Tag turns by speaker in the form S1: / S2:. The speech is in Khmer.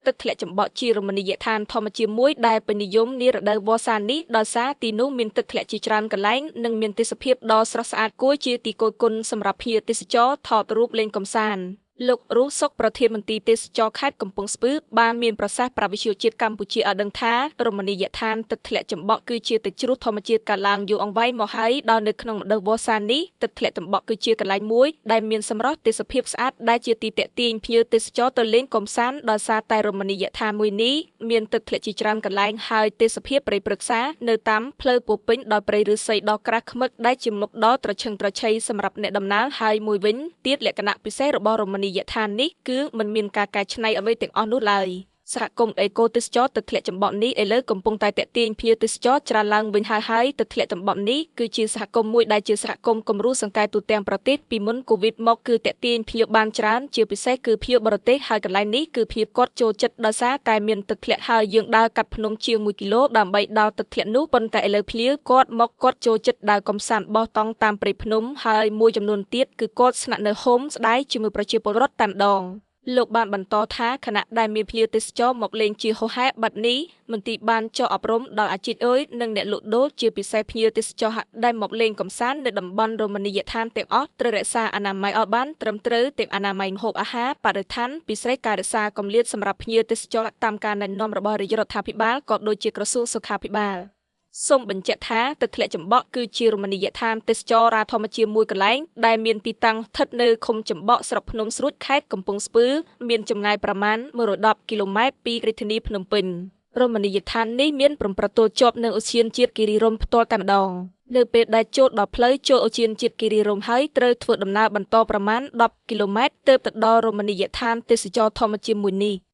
S1: ទឹកធ្លាក់ចំបក់ជារមណីយដ្ឋានធម្មជាតិមួយដែលពេញនិយមនារដូវវស្សានេះដោយសារទីនោះមានទឹកធ្លាក់ជាច្រើនកន្លែងនិងមានទេសភាពដ៏ស្រស់ស្អាតគួរជាទីគយគន់សម្រាប់ភ្ញៀវទេសចរថតរូបលេងកម្សាន្ត។ លោករស់សុកប្រធានមន្ទីរទេសចរខេត្តកំពង់ស្ពឺបានមានប្រសាសន៍ប្រាប់វិទ្យុជាតិកម្ពុជាឲ្យដឹងថារមណីយដ្ឋានទឹកធ្លាក់ចំបក់គឺជាទឹកជ្រោះធម្មជាតិកាលឡើងយូរអង្វែងមកហើយដោយនៅក្នុងរដូវវស្សានេះទឹកធ្លាក់ចំបក់គឺជាកន្លែងមួយដែលមានសម្រស់ទេសភាពស្អាតដែលជាទីទាក់ទាញភ្ញៀវទេសចរទៅលេងកម្សាន្តដោយសារតែរមណីយដ្ឋានមួយនេះមានទឹកធ្លាក់ជាច្រើនកន្លែងហើយទេសភាពព្រៃព្រឹក្សានៅតាមផ្លូវពោពេញដោយព្រៃឫស្សីដ៏ក្រាស់ឃ្មឹកដែលជាមុខដ៏ត្រឈឹងត្រឈៃសម្រាប់អ្នកដំណើរហើយមួយវិញទៀតលក្ខណៈពិសេសរបស់រមណីយដ្ឋាននេះគឺមិនមានការកែច្នៃអ្វីទាំងអស់នោះឡើយ។ សហគមន៍អេកូទេសចរទឹកធ្លាក់ចំបក់នេះឥឡូវកំពុងតែទាក់ទាញភ្ញៀវទេសចរច្រើនឡើងវិញហើយហើយទឹកធ្លាក់ចំបក់នេះគឺជាសហគមន៍មួយដែលជាសហគមន៍គំរូសង្កែទូទាំងប្រទេសពីមុនកូវីដមកគឺទាក់ទាញភ្ញៀវបានច្រើនជាពិសេសគឺភ្ញៀវបរទេសហើយកន្លែងនេះគឺភ្ញៀវគាត់ចូលចិត្តដោយសារតែមានទឹកធ្លាក់ហើយយើងដើរកាត់ភ្នំជាង1គីឡូដើម្បីដល់ទឹកធ្លាក់នោះប៉ុន្តែឥឡូវភ្ញៀវគាត់មកគាត់ចូលចិត្តដើរកម្សាន្តបោះតង់តាមព្រៃភ្នំហើយមួយចំនួនទៀតគឺគាត់ស្នាក់នៅហូមស្ដាយជាមួយប្រជាពលរដ្ឋតែម្ដង។ លោកបានបន្តថាខណៈដែលមានភ្ញៀវទេសចរមកលេងជាហូរហែបាត់នេះមន្ទីរបានចុះអប់រំដល់អាជីពអើយនិងអ្នកលក់ដូរជាពិសេសភ្ញៀវទេសចរដែលមកលេងកម្សាន្តនៅតំបន់រមណីយដ្ឋានទាំងអស់ត្រូវរក្សាអនាម័យឲ្យបានត្រឹមត្រូវទាំងអនាម័យម្ហូបអាហារបរិស្ថានពិសេសការរក្សាគម្លាតសម្រាប់ភ្ញៀវទេសចរតាមការណែនាំរបស់រាជរដ្ឋាភិបាលក៏ដូចជាក្រសួងសុខាភិបាល។ សូមបញ្ជាក់ថាទឹកធ្លាក់ចំបក់គឺជារមណីយដ្ឋានទេសចរណ៍ធម្មជាតិមួយកន្លែងដែលមានទីតាំងស្ថិតនៅឃុំចំបក់ស្រុកភ្នំស្រួចខេត្តកំពង់ស្ពឺមានចម្ងាយប្រមាណ110គីឡូម៉ែត្រពីរាជធានីភ្នំពេញ។ រមណីយដ្ឋាននេះមានព្រំប្រទល់ជាប់នឹងឧទ្យានជាតិគិរីរម្យផ្ទាល់តែម្ដង។ នៅពេលដែលចូលដល់ផ្លូវចូលឧទ្យានជាតិគិរីរម្យហើយត្រូវធ្វើដំណើរបន្តប្រមាណ10គីឡូម៉ែត្រទើបទៅដល់រមណីយដ្ឋានទេសចរណ៍ធម្មជាតិមួយនេះ។